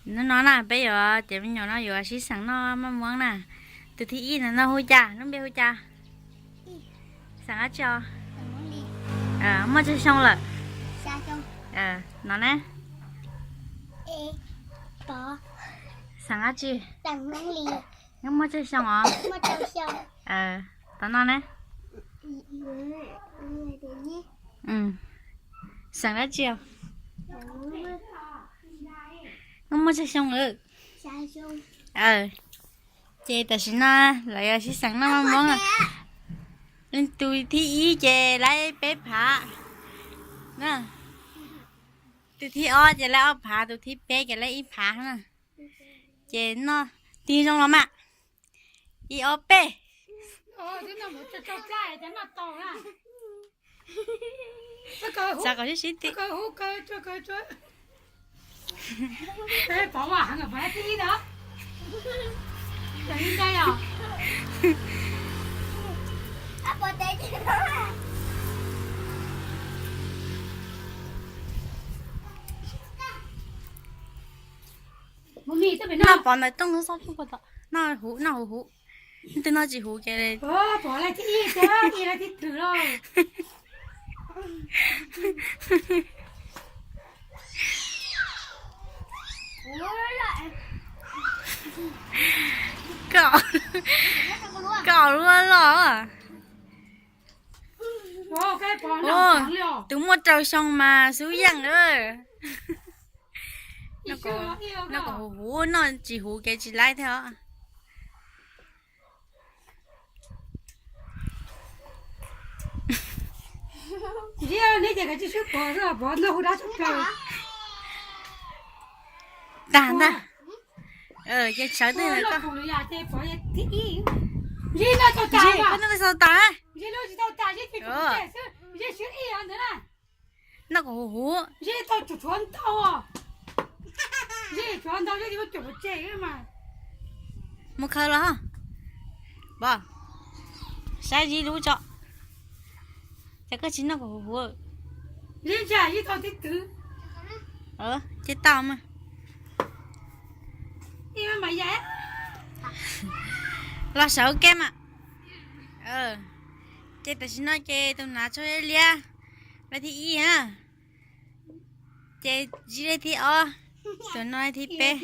Hnub no na peb yuav cov me nyuam no yuav sib xeem noj maj muab na. Tus thib ib ntawm no hu cas, lub npe hu cas? Xeem dab tsi os? Muaj tsawg xyoo lawm? No ne? Xeem dab tsi? Muaj tsawg xyoo os? Tom no ne? Xeem dab tsi os? Muaj tsawg xyoo lawm? Ces tam sim no lawv yuav sib xeem noj maj muab. Tus thib ib ces laib peb phav. Tus thib ob ces laib ob phav, tus thib peb ces laib ib phav na. Ces noj tig zoo los mas. Ib ob peb. Xav kom sib sib tim. Noj pov ntawd tooj xab pheej puas tom, noj huv, noj huv huv. Twb noj tsis huv ces. Koj, koj luaj los. Tus muaj rau xyoo mas xub yeej. Noj kom huv huv, noj tsis huv ces tsis laib thiab os. Tag ntag. Ces sawv twg koj? Koj noj xaus tas. Noj kom huv huv. Mus khaws los. Pov, saib zib lub tso. Ces koj tsis noj kom huv huv. Ces tau mas. Los sawv ua ke mas. Ces tam sim no ces tus nav tsho liab, leej thib ib na. Ces zib leej thib ob, tus no leej thib peb.